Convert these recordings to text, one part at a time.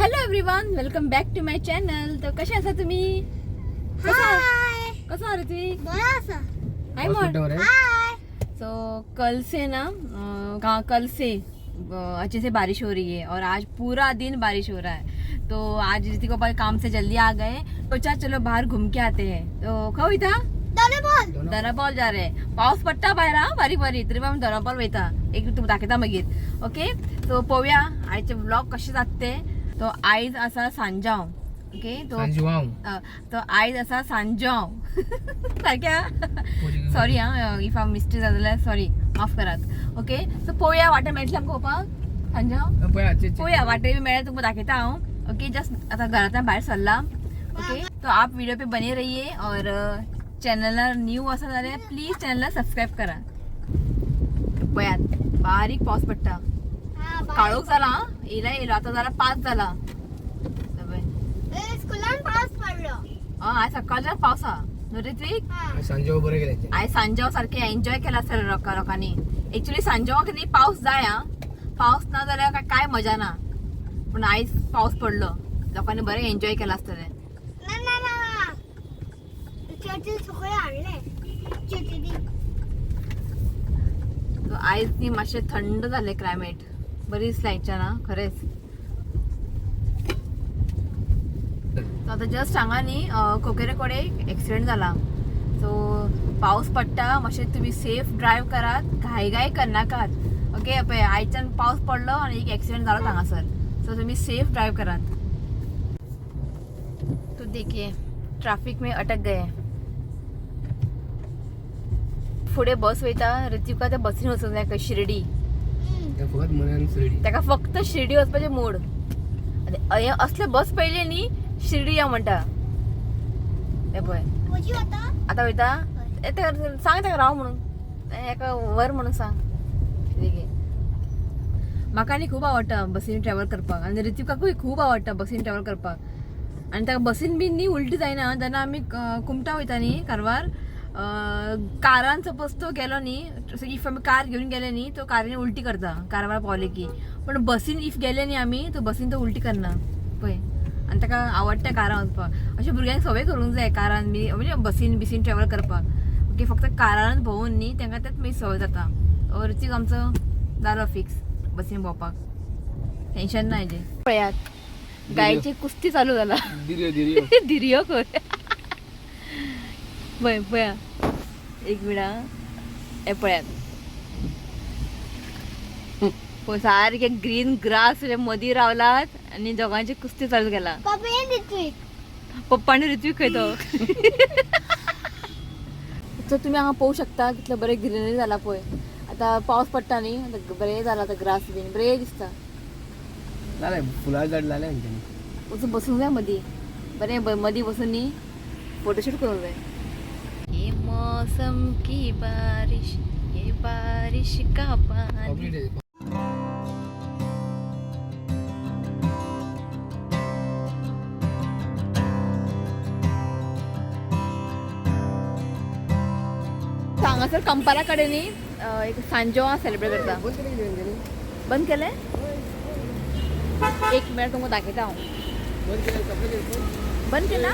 Hello everyone, welcome back to my channel. तर कसे आसा तुम्ही? हाय. कसं आहात तुम्ही? बरं आसा. हाय मोर. हाय. तो कल से ना कहाँ कल से अच्छे से बारिश हो रही है और आज पूरा दिन बारिश हो रहा है। तो आज ऋतिक पापा काम से जल्दी आ गए, सोचा चलो बाहर घूम के आते हैं। तो खंय वयता? दोने बोल. दोनापावल जा रहे। पावस पडटा भायर हा बारीक बारीक, तरी पण आमी दोनापावल वयता। एक तुमकां दाखयता मागीर। ओके, सो पळोवया आयचे ब्लॉग कशे जाता ते। तो आयज आसा सांजांव। ओके, तो तो आयज आसा सांजांव सारक्या। सॉरी हा, if हांव मिस्टेक जाता जाल्यार सॉरी, माफ करात। ओके, सो पळोवया वाटे मेळटलें आमकां भोंवपाक सांजांव। पळोवया वाटे बी मेळ्ळ्यार तुमकां दाखयता हांव। ओके, जस्ट आतां घरांतल्यान भायर सरला। ओके, तो आप वीडियो पे बने रहिए और चॅनलार न्यू आसा जाल्यार प्लीज चॅनला सबस्क्राईब करा। पळयात बारीक पावस पडटा, काळोख जाला हा, येयला येयलो आतां जाला 5 जाला। पळय. स्कुलान पावस पडलो. हय, आयज सकाळच्यान पावस आहा न्हू ऋत्विक? सांजेव बरें गेलें. आयज सांजांव सारकें एन्जॉय केला सर लोकांनी। एक्चुली सांजांवाक न्ही पावस जाय हा, पावस ना जाल्यार काय मजा ना, पूण आयज पावस पडलो, लोकांनी बरें एन्जॉय केलां आसतलें। ना ना ना, चर्चील सगळे हाडले चर्चिनी. सो आयज न्ही मातशें थंड जालें क्लायमेट, बरी दिसलें आयच्यान हा खरेंच। सो आतां जस्ट हांगा न्ही कोकेरे कडेन एक्सिडंट जाला। सो पावस पडटा, मातशें तुमी सेफ ड्रायव करात, घाय घाय करनाकात। ओके, पळय आयच्यान पावस पडलो आनी एक एक्सिडंट जालो हांगासर। सो तुमी सेफ ड्रायव करात। तो देखिए ट्रैफिक में अटक गए। फुडें बस वयता, ऋतिका त्या बसीन वचूंक जाय खंय शिर्डी। फकत मनान शिर्डी. ताका फक्त शिर्डी वचपाचें मूड। आनी हें असले बस पळयले न्ही शिर्डी या म्हणटा। हें पळय आतां वयता, ताका सांग, ताका राव म्हणून, हेका व्हर म्हणून सांग। देखी म्हाका न्ही खूब आवडटा बसीन ट्रॅवल करपाक आनी ऋतिकाकूय खूब आवडटा बसीन ट्रॅवल करपाक। आनी ताका बसीन बीन न्ही उलटी जायना। जेन्ना आमी कुमटा वयता न्ही कारवार, कारान सपोज तो गेलो न्ही, if आमी कार घेवन गेले न्ही, तो कारीन उलटी करता कारवार पावले की, पण बसीन if गेले न्ही आमी तो बसीन तो उलटी करना पळय। आनी ताका आवडटा कारान वचपाक। अशें भुरग्यांक संवय करूंक जाय कारान बी, म्हणजे बसीन बिसीन ट्रॅवल करपाक। ओके, फक्त कारान भोंवून न्ही तांकां तेच मागीर संवय जाता। ऋतिक आमचो जालो फिक्स बसीन भोंवपाक, टेंशन ना हेजें। पळयात गायची कुस्ती चालू जाला। दिर्यो दिर्यो. धिरयो कर पळय पळया एक मिनट हे पळयात पळय सारके ग्रीन ग्रास मदीं रावलात आनी दोगांची कुस्ती चालू केला। पप्पा आनी ऋत्विक खंय तो। सो तुमी हांगा पळोवंक शकता कितले बरें ग्रिनरी जाला पळय। आतां पावस पडटा न्ही, आतां बरें जाला, आतां ग्रास बीन बरें दिसता। जालें फुलां झाड लायलें तेंच्यांनी. वचून बसूंक जाय मदीं, बरें मदीं बसून न्ही फोटोशूट करूंक जाय। ये मौसम की बारिश, ये बारिश का पानी। हांगासर कंपाला कडेन न्ही एक सांजोवा सेलिब्रेट करता। बंद केलें? एक मिनट तुमकां दाखयता हांव। बंद केला?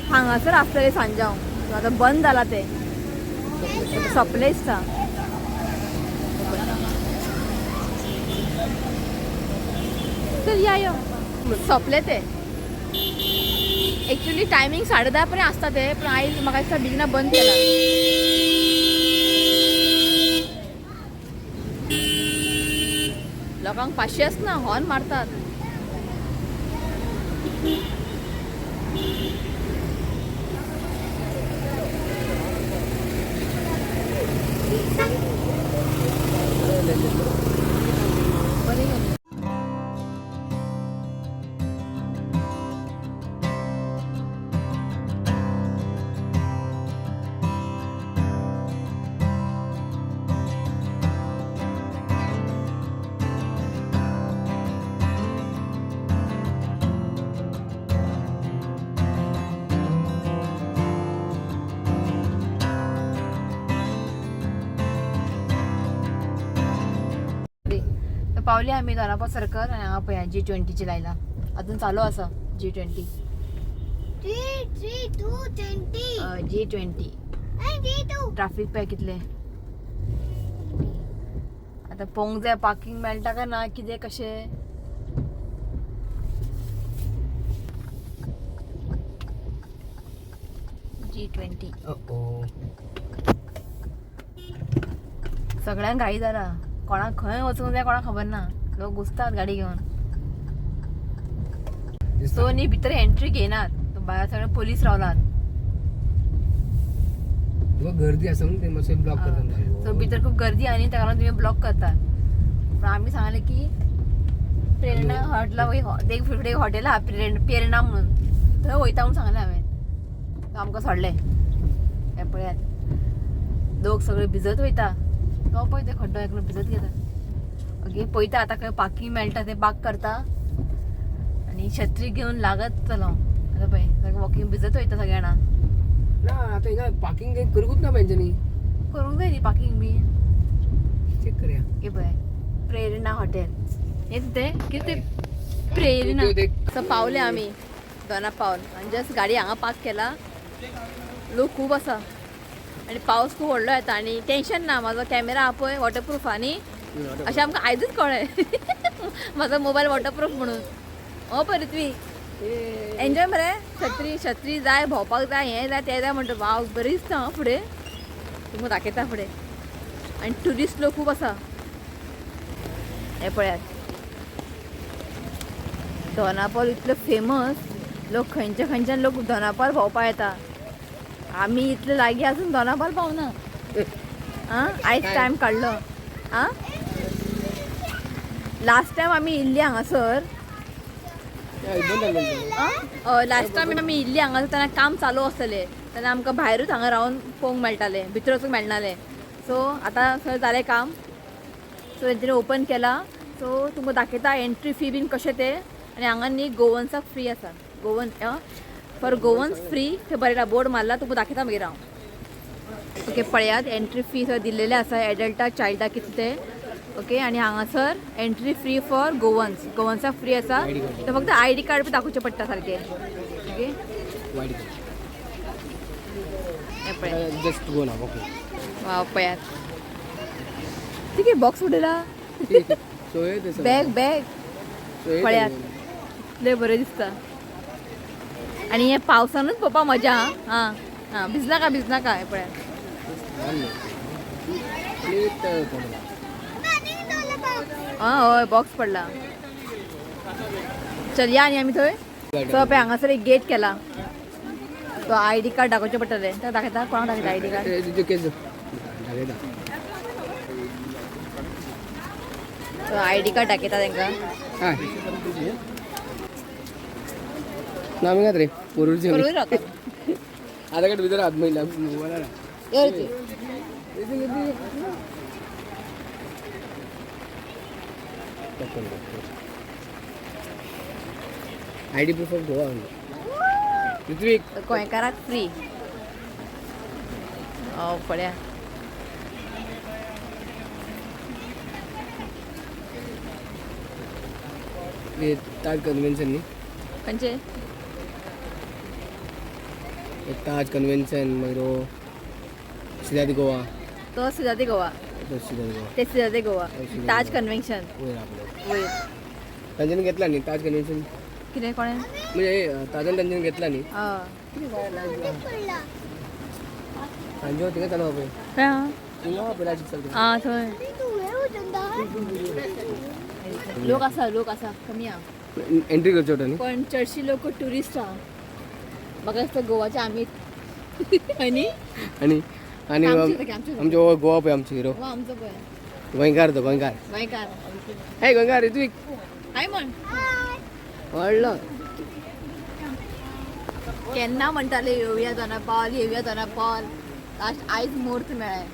हांगासर आसतलें सांजांव, आतां बंद जाला तें, सोंपलें दिसता। चल या यो, सोंपलें तें। एक्चुली टायमींग 10:30 पर्यंत आसता तें, पूण आयज म्हाका दिसता बेगिना बंद केला। लोकांक पाशियेंस ना, हॉर्न मारतात। बरें गेलें। पावले आमी दोनापावल सर्कल आनी हांगा पळय G20 लायला, अजून चालू आसा G20. 3 3 2 20. G20. आणि 3 2. ट्राफीक पळय कितले. आतां पळोवंक जाय पार्किंग मेळटा काय ना, कितें कशें. G20. ओ सगळ्यांक घाई जाला, कोणाक खंय वचूंक जाय कोणाक खबर ना, लोक घुसतात गाडी घेवन. सो न्ही भितर एंट्री घेयनात, भायर सगळे पोलीस रावलात. तुका गर्दी आसा म्हणून ते मातशें ब्लॉक करता. सो भितर खूप गर्दी आनी ताका लागून तुमी ब्लॉक करतात. पण आमी सांगले की प्रेरणा हॉटेला, एक फुडें हॉटेल आहा प्रेरणा म्हणून, थंय वयता म्हणून सांगलें हांवें. तो आमकां सोडलें. हें पळयात लोक सगळे भिजत वयता, तो पळय ते खड्डो एकलो भिजत घेता. ओके पळयता आतां खंय पार्किंग मेळटा ते पार्क करता आनी छत्री घेवन लागत चलो. आतां पळय सगळे वॉकिंग भिजत वयता सगळे जाणां. ना आता हिंगा पार्किंग काही करूंकच ना तेंच्यांनी. करूंक जाय न्ही पार्किंग बी. चेक करूया. हे पळय प्रेरणा हॉटेल, हेच ते कितें प्रेरणा. सो पावले आमी दोना पावल आनी जस्ट गाडी हांगा पार्क केला. लोक खूब आसा आनी पावस खूब व्हडलो येता आनी टेंशन ना, म्हाजो कॅमेरा आहा पळय वॉटरप्रूफ आहा न्ही, अशें आमकां आयजूच कळ्ळें म्हाजो मोबायल वॉटरप्रूफ म्हणून. हो पळय ऋत्वी एन्जॉय मरे, छत्री छत्री जाय, भोंवपाक जाय, हें जाय तें जाय म्हणटा. वाव बरी दिसता हां फुडें, तुमकां दाखयता फुडें. आनी ट्युरिस्ट लोक खूब आसा. हें पळयात दोनापावल इतलो फेमस, लोक खंयच्या खंयच्यान लोक दोनापावल भोंवपाक येता. आमी इतले लागीं आसून दोनापावल पावना. आं आयज टायम काडलो. आं लास्ट टायम आमी इल्ली हांगासर, लास्ट टायम आमी इल्ली हांगासर तेन्ना काम चालू आसतलें, तेन्ना आमकां भायरूच हांगा रावन पळोवंक मेळटालें, भितर वचूंक मेळनालें. सो आतां सगळें जालें काम, सो तेंच्यांनी ओपन केला. सो तुमकां दाखयता एंट्री फी बीन कशें तें. आनी हांगा न्ही गोवन्साक फ्री आसा, गोवन फॉर गोवन्स फ्री, थंय बरयला बोर्ड मारला, तुमकां दाखयता मागीर हांव. ओके पळयात एंट्री फी थंय दिल्लेले आसा, एडल्टाक चायल्डाक कितले ते. ओके आनी हांगासर एंट्री फ्री फॉर गोवन्स, गोवन्साक फ्री आसा, ते फक्त ID card बी दाखोवचें पडटा सारकें. ओके हें पळयात. जस्ट गो ना. ओके वाव पळयात ठीक आहे, बॉक्स उडयला. बॅग बॅग पळयात इतलें बरें दिसता. आनी हे पावसानूच पळोवपाक मजा. आं आं भिजनाका भिजनाका. हें पळयात. आं हय बॉक्स पडला. चल या न्ही आमी थंय. सो पळय हांगासर एक गेट केला, तो ID card दाखोवचें पडटलें. ताका दाखयता, कोणाक दाखयता ID card? तो ID card दाखयता तांकां. ना आमी रे पोरूरचे. करून रावता. आधार कार्ड भितर हात महिला. ID proof of Goa Ritwik. गोंयकाराक फ्री. पळया ताज कन्व्हेन्शन न्ही. खंयचे? ताज कन्व्हेन्शन, मागीर सिदादी गोवा. तो सिदादी गोवा, तो सिदादी गोवा, ते सिदादी गोवा, ताज कन्व्हेन्शन वयर आपलं वयर तांच्यानी घेतला न्ही ताज कन्व्हेन्शन. कितें कोणें? म्हणजे ताजान तांच्यानी घेतला न्ही. सांजे थिंगा चालू पळय, थिंगा पळय लायट चालू. आं थंय लोक आसा, लोक आसा कमी आहा, एंट्री करचो पडटा न्ही. पण चडशी लोक ट्युरिस्ट आहा. म्हाका दिसता गोवाचे आमी आनी आनी आनी आमचो गोवा पळय, आमचो हिरो आमचो पळय गोंयकार, तो गोंयकार. गोंयकार. हे गोंयकार ऋत्विक हाय म्हण. व्हडलो केन्ना म्हणटाले येवया दोनापावल, येवया दोनापावल, लास्ट आयज म्हूर्त मेळ्ळें.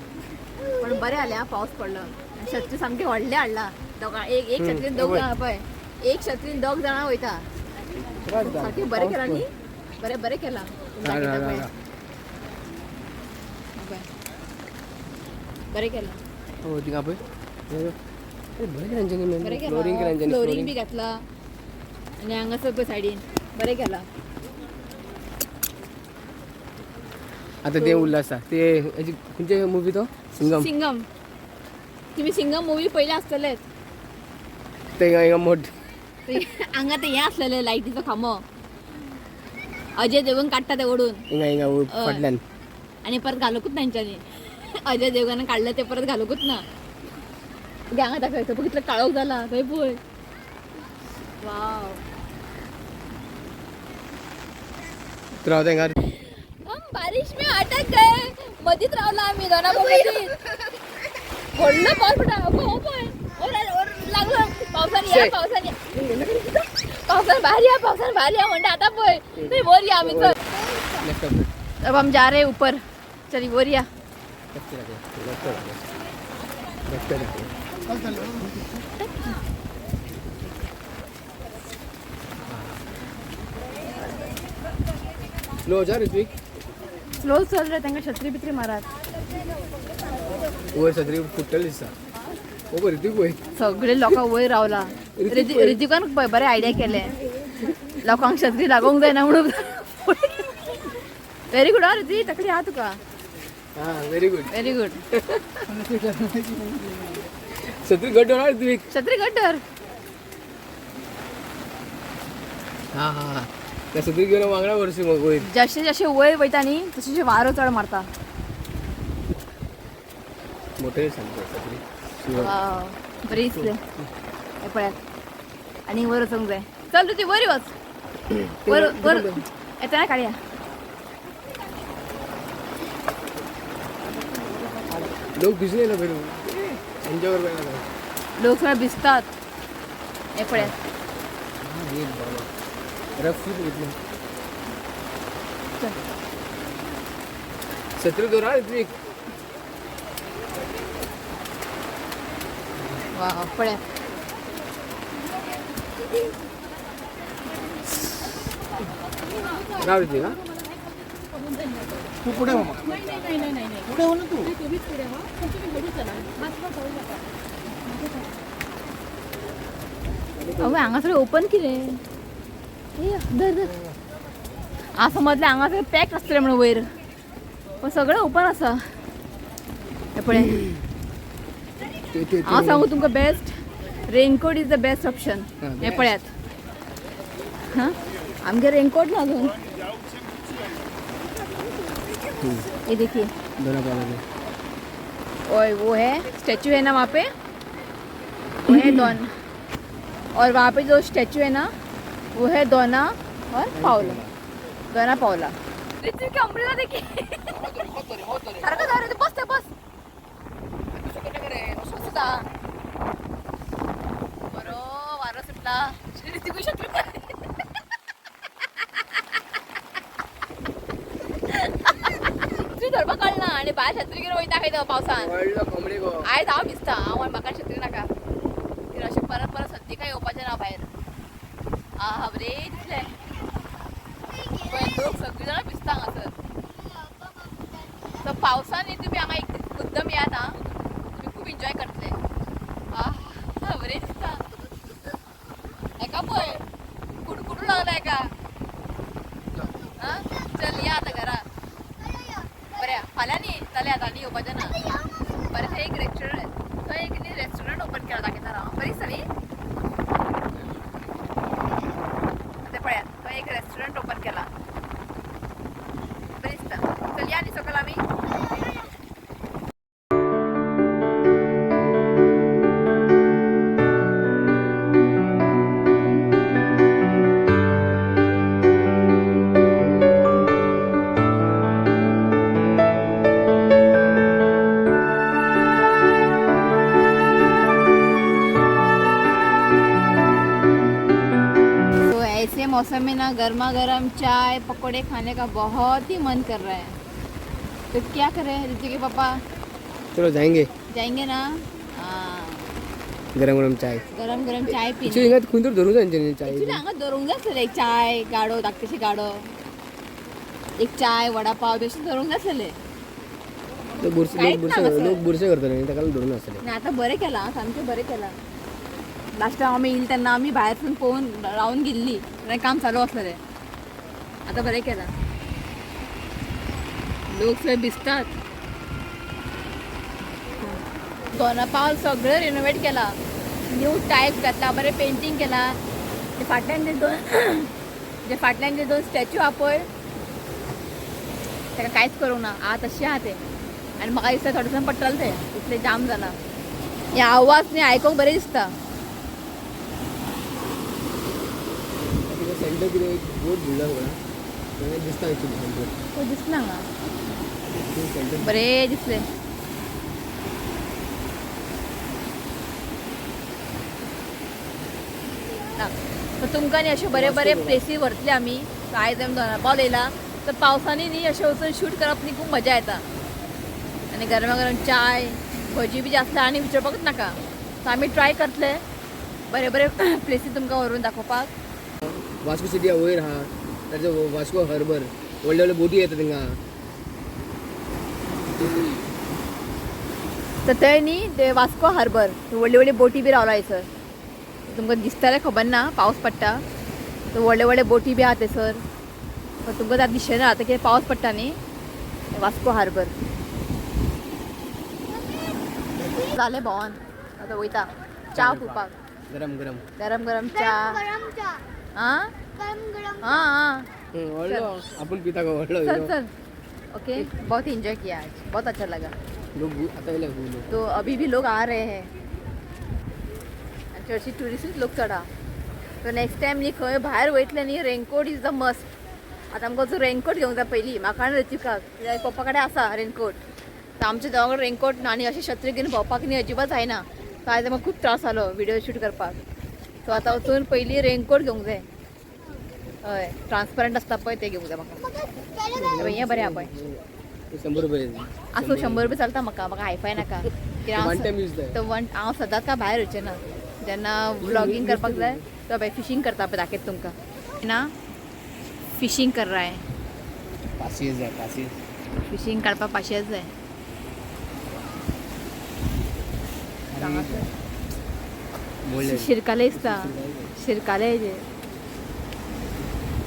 पण बरें जालें आं पावस पडलो. छत्री सामकें व्हडलें हाडला दोगां, एक एक छत्रीन दोग जाणां पळय, एक छत्रीन दोग जाणां वयता. सारकें बरें केलां न्ही, बरें बरें केलां. बरें केलां. हो थिंगा पळय. बरें केलें बरें तेंच्यांनी, फ्लोरींग केलें केलां, तेंच्यांनी. फ्लोरींग बी घातला आनी हांगासर पळय सायडीन बरें केलां. आता ते उरलं आसा ते हेजी खंयचे मुवी तो सिंगम. सिंगम, तुम्ही सिंगम मुवी पयले आसतलेच. ते हिंगा मोठ हांगा ते हें आसलेलें लायटीचो खांबो, अजय देवगन काडटा ते ओडून. हिंगा हिंगा फाटल्यान. आनी परत घालूंकूच ना तेंच्यांनी. अजय देवगनान काडलें ते परत घालूंकूच ना. हांगा दाखय, थंय पळय कितलो काळोख जाला थंय पळय. वाव. तूं रावता हिंगा. हम बारिश में अटक गए, मदींच रावला आमी दोना मदींच. व्हडलो पावस पडटा, अगो हो पळय और और लागलो पावसान या, पावसान या, पावसान भायर या, पावसान भायर या म्हणटा. आतां पळय थंय वर या आमी, चल. लेफ्ट. अब हम जा रहे हैं ऊपर, चल वर या. Left left left. स्लो जा ऋत्विक. स्लो चल रे, तांकां छत्री बित्री मारात. वयर सत्री फुट्टली दिसता. ओ पळय ऋत्विक पळय. सगळे लोकां वयर रावला. ऋतिकान बरें आयडिया केले, लोकांक छत्री लागोंक जायना म्हणून. व्हेरी गुड हा ऋतिक, तकली आहा तुका. हा, व्हेरी गुड. Very good. सत्री घट दवर ऋत्विक. छत्री घट धर. हा हा हा, त्या सत्री घेऊन वांगडा व्हरशी मग वयर. जशे जशे वयर वयता न्ही तशे तशे वारो चड मारता. मोठे सांगतो सत्री. वाव, बरें दिसलें हें पळयात. आनी वयर वचूंक जाय. चल ऋतिक, वयर वच, वर वर येतना काडया. लोक दिसून येयला पयलू एन्जॉय करपाक येयला. लोक सगळे भिजतात हें पळयात. रफ घेतली. चल. सत्री दवर हा ऋत्विक. वाव, पळयात. राव ऋत्विक हा. तू पुढे हो मग. पुढे हो ना तू. अगो हांगासर ओपन कितें? ए, धर धर. हांव समजलें हांगासर पॅक आसतलें म्हणून वयर, पण सगळें ओपन आसा. हें पळय. ते ते. हांव सांगू तुमकां, best raincoat is the best option. हा, हें पळयात. हां, आमगे रेनकोट ना अजून. ये देखिए. दोना पावला. और वो है स्टैचू है ना वहाँ पे, वो है डॉन. और वहाँ पे जो स्टैचू है ना, वो है दोना और पावला, दोना पावला. ऋत्विक, अम्ब्रेला देखील सारखं धर रे, बस ते बस. बस. बरो वारो सुटला. ऋतिक शकलो. तू धरपाक कळना आणि भायर छत्री घेवन वयता खंय तो पावसान. व्हडलो कोंबडी गो. आयज हांव भिजता. हांव म्हाका छत्री नाका. कितें अशें परत परत सद्दी काय येवपाचें ना भायर. आहा, बरें दिसलें. पळय, लोक सगळीं जाणां भिजता हांगासर. सो पावसान न्ही तुमी हांगा एक मुद्दम येयात. आं, तुमी खूब एन्जॉय करतले. आह, बरें दिसता. हेका पळय, कुडकुडू लागला हेका. आं, चल या आतां घरा. बरें, फाल्यां न्ही चलया आतां, आनी येवपाचें ना. बरें, थंय एक रेस्टोरंट, थंय एक न्ही रेस्टोरंट ओपन केला, दाखयता हांव. बरी दिसता न्ही. ते पळयात, थंय एक रेस्टोरंट ओपन केला, बरी दिसता. चल या न्ही सकयल आमी. तो ऐसे मौसम में ना गर्मा गर्म चाय पकौड़े खाने का बहुत ही मन कर रहा है, तो क्या करें ऋतु के पापा? चलो जाएंगे. जाएंगे ना? हाँ. गरम गरम चाय. गरम गरम चाय एक्चुअली पिणे. हिंगा खंय तर धरूं जाय तेंच्यांनी चाय. एक्चुअली हांगा धरूंक जाय आसलें एक चाय गाडो, धाकटेशे गाडो, एक चाय वडापाव तशें धरूंक जाय आसलें. कांयच ना हांगासर. लोक बुरशे करतले न्ही, ताका लागून धरून आसतले. नाही आता बरें केलां, सामकें बरें केलां. लास्ट टायम आमी येयले तेन्ना आमी भायरसून पळोवन रावन गेल्ली, तेन्ना काम चालू आसलेलें. आतां बरें केलां. लोक सगळे भिजतात. दोना पावल सगळें रिनोवेट केलां, न्यू टायल्स घातला, बरें पेंटींग केलां. ते फाटल्यान जे दोन स्टॅच्यू आहा पळय, ताका कांयच करूंक ना, आहा तशें आहा तें. आनी म्हाका दिसता थोडे दिसान पडटलें तें, इतलें जाम जालां. हे आवाज न्ही आयकोंक बरें दिसता. सेंटर कितें एक बोट बुडला सगळा दिसता एक्चुअली सेंटर. तो दिसना हांगा. सेंटर बरें दिसलें. ना सो तुमकां न्ही अशे बरे बरे प्लेसी व्हरतले आमी. सो आयज आमी दोना पावल येयला, तर पावसांनी न्ही अशें वचून शूट करप न्ही खूब मजा येता. आनी गरमा गरम चाय भजी बी आसल्यार आनी विचारपाकूच नाका. सो आमी ट्राय करतले बरे बरे प्लेसी तुमकां व्हरून दाखोवपाक. वास्को सिटी वयर आहा, ताचो वास्को हार्बर, व्हडले व्हडले बोटी येता थिंगा. तर थंय न्ही ते वास्को हार्बर व्हडली व्हडली बोटी बी रावला थंयसर. तुमकां दिसतलें खबर ना, पावस पडटा. तर व्हडले व्हडले बोटी बी आहा थंयसर, पण तुमकां आतां दिसना आतां कितें पावस पडटा न्ही. वास्को हार्बर जालें भोंवन, आतां वयता च्या पिवपाक. गरम गरम गरम गरम च्या. गरम च्या. आं गरम गरम. आं आं व्हडलो आपूण पिता गो व्हडलो. चल चल. ओके, बहुत एंजॉय किया आज, बहुत अच्छा लगा. लोक आतां येयले खूब लोक. तो अभी भी लोग आ रहे हैं आनी चडशी ट्युरिस्टूच लोक चड आहा. सो नेक्स्ट टायम न्ही खंय भायर वयतले न्ही, रेनकोट is the must. आतां आमकां वचून रेनकोट घेवंक जाय पयलीं, म्हाका आनी ऋतिकाक, कित्याक पप्पा कडेन आसा रेनकोट. तर आमच्या दोगां कडेन रेनकोट ना आनी अशें छत्री घेवन भोंवपाक न्ही अजिबात जायना. सो आयज आमकां खूब त्रास जालो व्हिडियो शूट करपाक. सो आतां वचून पयलीं रेनकोट घेवंक जाय. हय, ट्रान्सपरंट आसता पळय ते घेवंक जाय म्हाका. हें बरें आहा पळय. 100 रुपये. आसूं, 100 रुपये चलता म्हाका, म्हाका हायफाय नाका. कित्याक वन टायम यूज जाय. तो वन हांव सदांच काय भायर वचचें ना, जेन्ना व्लॉगींग करपाक जाय तो पळय फिशींग करता पळय, दाखयता तुमकां ना. फिशींग कर रहा है. पासियेंस जाय, पासियेंस. फिशींग काडपाक पाशेंच जाय. शिरकाले दिसता, शिरकाले जे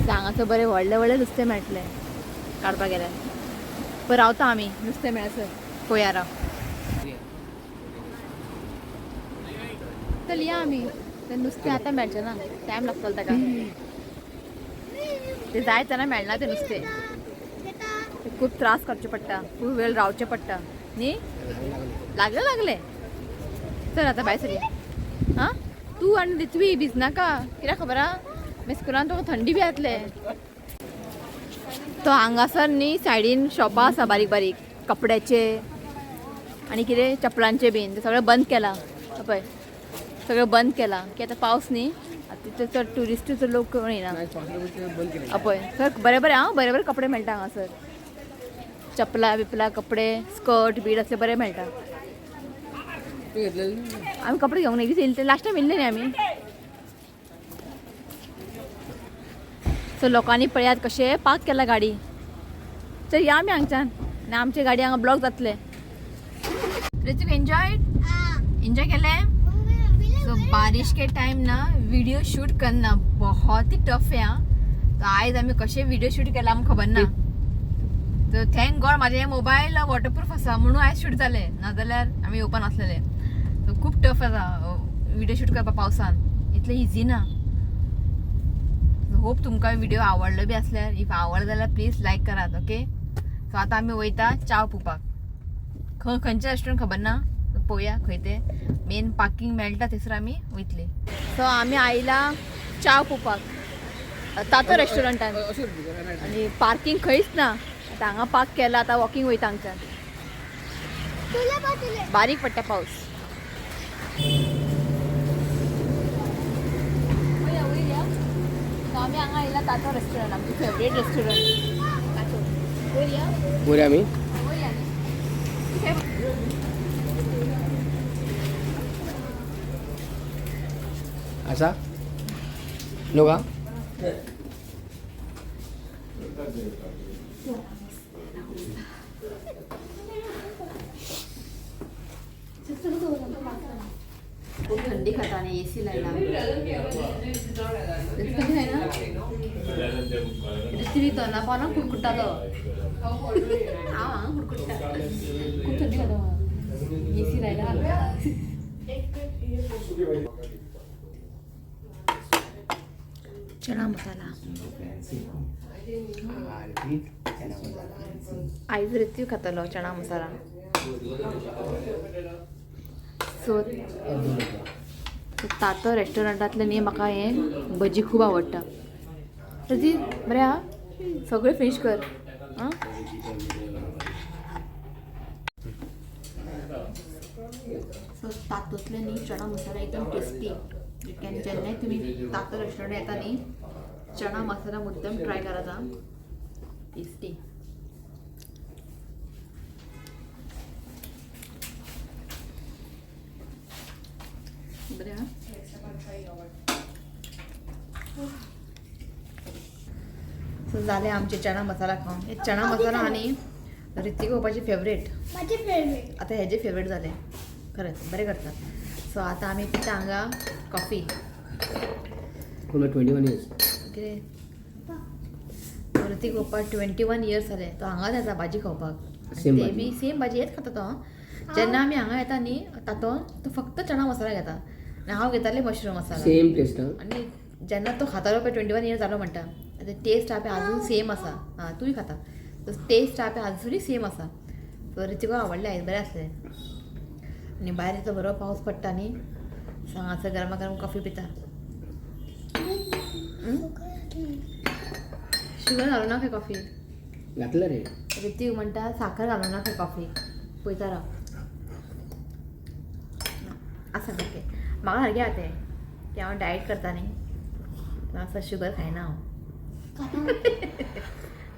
हांगासर बरें व्हडलें व्हडलें नुस्तें मेळटलें काडपाक गेल्यार. पळय रावता आमी नुस्तें मेळसर पळोवया राव. चल या आमी, ते नुस्तें आतां मेळचें ना, टायम लागतलो ताका. ते जाय तेन्ना मेळना तें नुस्तें, ते खूब त्रास करचे पडटा, खूब वेळ रावचें पडटा न्ही. लागले लागले. चल आतां भायर सरया. आं तूं आनी ऋत्वी भिजनाका, कित्याक खबर आहा मागीर स्कुलान तुका थंडी बी जातले. तो हांगासर न्ही सायडीन शॉपां आसा बारीक बारीक कपड्याचे आनी कितें चपलांचे बीन, ते सगळें बंद केलां. पळय सगळें बंद केलां की आतां पावस न्ही, आतां तितले चड ट्युरिस्टूच लोक कोण येना. पळय सर बरें बरें आं, बरें बरें कपडे मेळटा हांगासर, चपलां बिपलां कपडे स्कर्ट बीट असले बरें मेळटा. आमी कपडे घेवंक न्ही, लास्ट टायम येयल्ले न्ही आमी. सो लोकांनी पळयात कशें पार्क केला गाडी. चल या आमी हांगच्यान, आनी आमची गाडी हांगा ब्लॉक जातले. ऋतिक एन्जॉय एन्जॉय केलें. सो बारिश के टाइम ना वीडियो शूट करना बहुत ही टफ है. हाँ, तो आयज आमी कशें व्हिडियो शूट केला आमकां खबर ना. तर thank God म्हाजें मोबायल वॉटरप्रूफ आसा म्हणून आयज शूट जालें, नाजाल्यार आमी येवपा नासलेले. सो खूब टफ आसा व्हिडियो शूट करपाक पावसान, इतलें इजी ना. होप तुमकां व्हिडिओ आवडलो बी आसल्यार, if आवडलो जाल्यार प्लीज लायक करात. ओके, सो आतां आमी वयता च्याव पिवपाक. खंय खंयचें रेस्टोरंट खबर ना, पळोवया खंय तें. मेन पार्किंग मेळटा थंयसर आमी वयतली. सो आमी आयला च्याव पिवपाक तातो रेस्टोरंटान, आनी पार्किंग खंयच ना. आतां हांगा पार्क केला, आतां वॉकिंग वयता हांगच्यान. बारीक पडटा पावस. आमी हांगा आयला तातो रेस्टोरंट, आमचें फेवरेट रेस्टोरंट तातो. वयर या, वयर आमी वयर या न्ही. असा लोक खूप थंडी खाता आणि एसी लायला. थंडी आहे ना? ऋतिक तो ना कुडकुट्टालो. हांव हांगा कुडकुट्टा. खूप थंडी खाता. एसी लायला. चणा मसाला. आयज ऋतिक खातलो चणा मसाला. सो तातो रेस्टॉरंटातलें न्ही म्हाका हें भजी खूब आवडटा. ऋतिक, बरें आहा? सगळें फिनीश कर. आं, सो तातूंतलें न्ही चणा मसाला एकदम टेस्टी. जेन्नाय तुमी तातो रेस्टॉरंट येता न्ही, चणा मसाला मुद्दम ट्राय करात. आं, टेस्टी. बरें आहा. सो जालें आमचे चणा मसाला खावन. हे चणा मसाला आनी ऋतिक बाबाची फेवरेट. माझे फेवरेट. आता हेजे फेवरेट जाले. खरंच बरें करतात. सो आतां आमी पिता हांगा कॉफी. 21 इयर्स. कितें, ऋतिक पप्पा 21 इयर्स जाले तो हांगाच येता भाजी खावपाक. Same ते भाजी. बी सेम भाजी हेच खाता तो. जेन्ना आमी हांगा येता न्ही तातोन, तो फक्त चणा मसाला घेता आनी हांव घेतालें मशरूम मसाला. Same taste. आनी जेन्ना तो खातालो पळय, 21 इयर्स जालो म्हणटा, आतां टेस्ट आहा पळय आजून सेम आसा. आं, तूंय खाता. तो टेस्ट आहा पळय आजुनूय सेम आसा. सो ऋतिका आवडलें आयज, बरें आसलें. आनी भायर इतलो बरो पावस पडटा न्ही, सो हांगासर गरमा गरम कॉफी पिता. शुगर घालूं ना खंय कॉफी? घातलं रे. ऋतिक म्हणटा साखर घालूं ना खंय कॉफी. पळयता राव. आसा, ओके. म्हाका सारकें आहा तें की हांव डायट करता न्ही, आसा शुगर खायना हांव.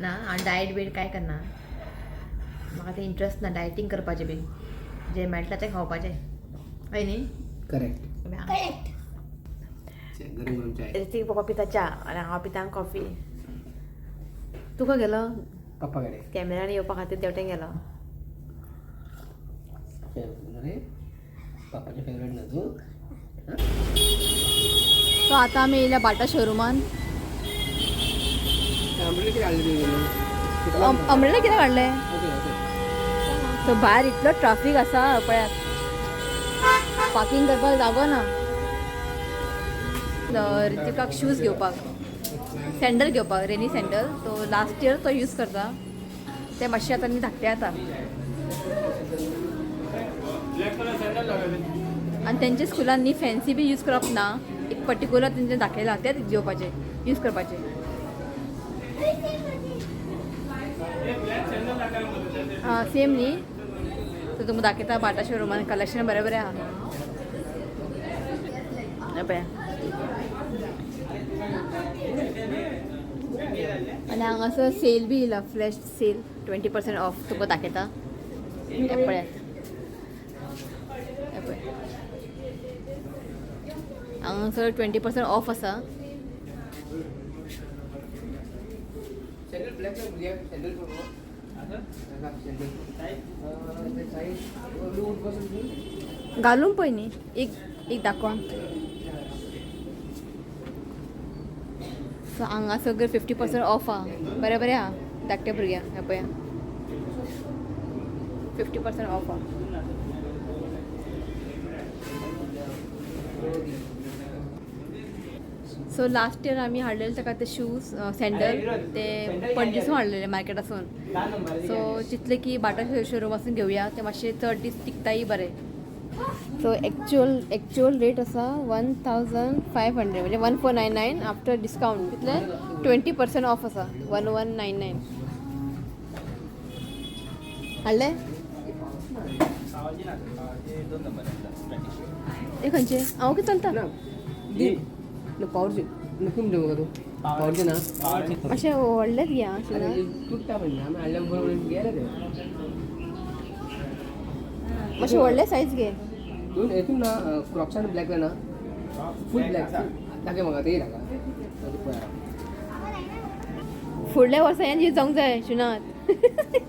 ना, हांव डायट बीट कांय करना. म्हाका तें इंट्रस्ट ना डायटींग करपाचें बी. जें मेळटा तें खावपाचें, हय न्ही? करेक्ट. करेक्ट. गरम गरम चाय. ऋतिक पप्पा पिता च्या आनी हांव पिता कॉफी. तूं खंय गेलो? पप्पा कडे. कॅमेरान येवपा खातीर तेवटेन गेलो. रे, पप्पाचे फेवरेट ना तू? सो आतां आमी येयल्या बाटा शोरुमान. आंबले किती आणले तुम्ही? अमरेला कितें काडलें? Okay okay. सो भायर इतलो ट्राफीक आसा पळयात, पार्किंग करपाक जागो ना. ऋतिकाक शूज घेवपाक, सँडल घेवपाक, रेनी सँडल. तो लास्ट इयर तो यूज करता ते मातशे आतां न्ही धाकटे जाता. आनी तेंच्या स्कुलान न्ही फॅन्सी बी यूज करप ना. एक पर्टिक्युलर तेंचे दाखयलां तेच घेवपाचें, यूज करपाचें. आं, सेम न्ही. सो तुमकां दाखयता बाटा शोरुमान कलेक्शन बरें बरें आहा. हें पळया. आनी हांगासर सेल बी येयला, फ्लॅश सेल, 20% ऑफ. तुमकां दाखयता. हें पळयात, हें पळय, हांगासर 20% ऑफ आसा. Sandal black sandal. Sandal size. घालून पळय न्ही एक एक दाखोवन. सो हांगा सगळें 50% ऑफ आहा. बरें बरें आहा धाकट्या भुरग्यांक. हें पळया, 50% ऑफ आहा. सो लास्ट इयर आमी हाडलेले ताका ते शूज, सँडल, ते पणजेसून हाडलेले मार्केटासून. सो चिंतलें की बाटा शोरुमासून घेवया, ते मातशे चड दीस टिकताय बरें. सो एक्चुअल रेट आसा 1500, म्हणजे 1499. आफ्टर डिस्कावंट कितले, 20% ऑफ आसा, 1199. हाडले हे खंयचे? हांव कितें चलता. ना, पावरचे नको देऊ का तू? पावरचे ना. मातशें व्हडलेच घे आं. अरे, तुटता पण आम्ही आणल्या बरोबर गेले ते. मातशें व्हडलें सायज घे. दोन हेतून ना, क्रॉक्स आणि ब्लॅक ना, फुल ब्लॅक दाखय म्हाका. ते दाखय पळया. फुडल्या वर्सा हें यूज जावंक जाय शिनात.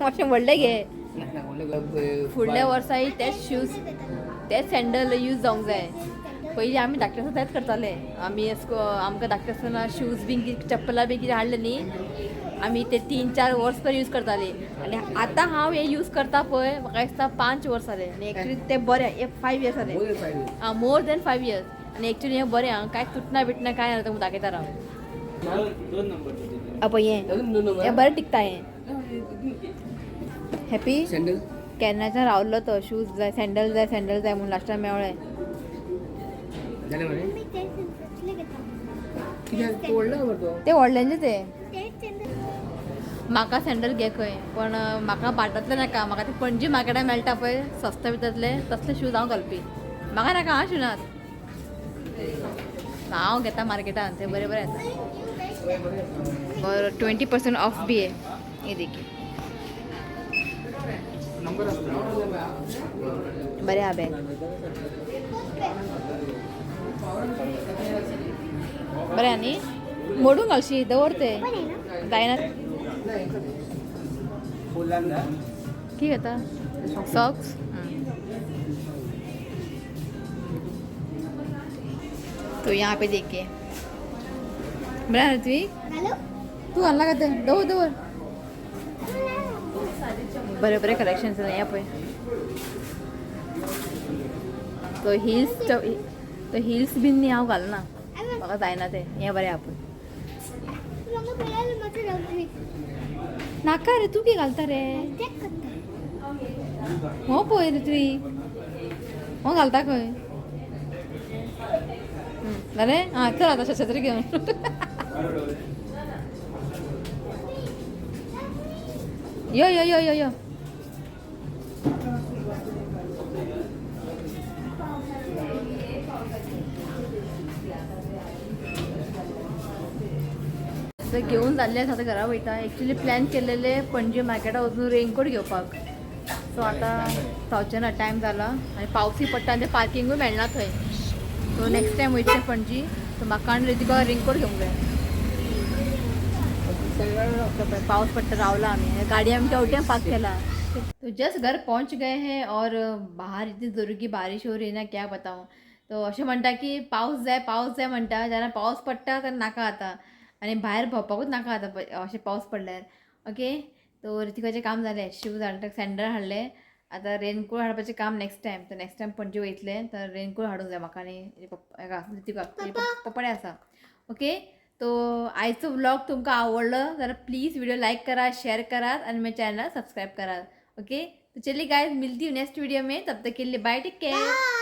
मातशें व्हडलें घे. ना व्हडलें. फुडल्या वर्साय तेच शूज, तेच सँडल यूज जावंक जाय. पयलीं आमी धाकटे आसतना तेच करताले आमी. आमकां धाकटे आसतना शूज बीन चप्पलां बी कितें हाडलें न्ही, आमी ते 3-4 वर्स पर्यंत यूज करताली. आनी आतां हांव हे यूज करता पळय, म्हाका दिसता 5 वर्स जाले. आनी एक्चुली ते बरें, हे 5 इयर्स जाले. आं, मोर दॅन 5 इयर्स. आनी एक्चुली हें बरें आं, कांय तुटना बिटना कांय ना. तुमकां दाखयता राव. पळय हें, हें बरें टिकता हें. Happy sandal. केन्नाच्यान रावलो तो, शूज जाय, सँडल जाय, सँडल जाय म्हणून लास्टाक मेवळें. जालें मरे. मी तेच तसले घेता. कित्याक तूं व्हडलो खबर तो. ते व्हडल्यांचे ते. तेच सँडल. म्हाका सँडल घे खंय, पण म्हाका बाटांतले नाका. म्हाका ते पणजी मार्केटान मेळटा पळय सस्ते भितरले, तसले शूज हांव घालपी. म्हाका नाका हांव शिवनात, हांव घेता मार्केटान, ते बरे बरे येता. और 20% ऑफ भी है, ये देखिए. बरें हा बॅग, बरें. आनी मोडून घालशी, दवर ते. पण आहे ना. जायना. की घेता? सॉक्स. तो यहाँ पे देखिए, बरं ऋत्विक. घालू. तू घालना का ते? दवर दवर. बरे बरे कलेक्शन या पळय. तो हिल्स, तो हिल्स बीन न्ही हांव घालना, म्हाका जायना ते. हें बरें आहा पळय. म्हाका पळयल्यार मातसो रंगवीत. नाका रे, तूं की घालता रे? चॅक करता. हो पळय ऋत्विक, हो घालता खंय जालें. आं, चल आतां छत्री घेवन. यो यो यो यो यो. तर घेवन जाल्ले आसा, आतां घरा वयता. एक्चुली प्लॅन केलेले पणजे मार्केटाक वचून रेनकोट घेवपाक. सो आतां जावचें ना, टायम जाला आनी पावसूय पडटा आनी ते पार्किंगूय मेळना थंय. सो नेक्स्ट टायम वयतले पणजी, सो म्हाका आनी रितिका रेनकोट घेवंक जाय. तो पळय पावस पडटा, रावला आमी, गाडी आमच्या वटेन पार्क केला. तो जस्ट घर पहुंच गए हैं और बाहर इतनी जोर की बारिश हो रही है ना, क्या बताऊँ. तो अशें म्हणटा की पावस जाय, पावस जाय म्हणटा. जेन्ना पावस पडटा तेन्ना नाका जाता आनी भायर भोंवपाकूच नाका जाता अशें पावस पडल्यार. ओके, तो ऋतिकाचें काम जालें, शूज हाडले, सँडल हाडले. आतां रेनकोट हाडपाचें काम नेक्स्ट टायम. तर नेक्स्ट टायम पणजे वयतले तर रेनकोट हाडूंक जाय म्हाका आनी हेका ऋतिकाक, पप्पाडे आसा. ओके, तो आयचो व्लॉग तुमकां आवडलो जाल्यार प्लीज व्हिडिओ लायक करात, शेअर करात आणि माझ्या चॅनल सबस्क्राईब करात. ओके, तो चलिए गाइस, मिलती हूँ नेक्स्ट वीडियो में. तब तक के लिए बाय, टेक केयर. बाय.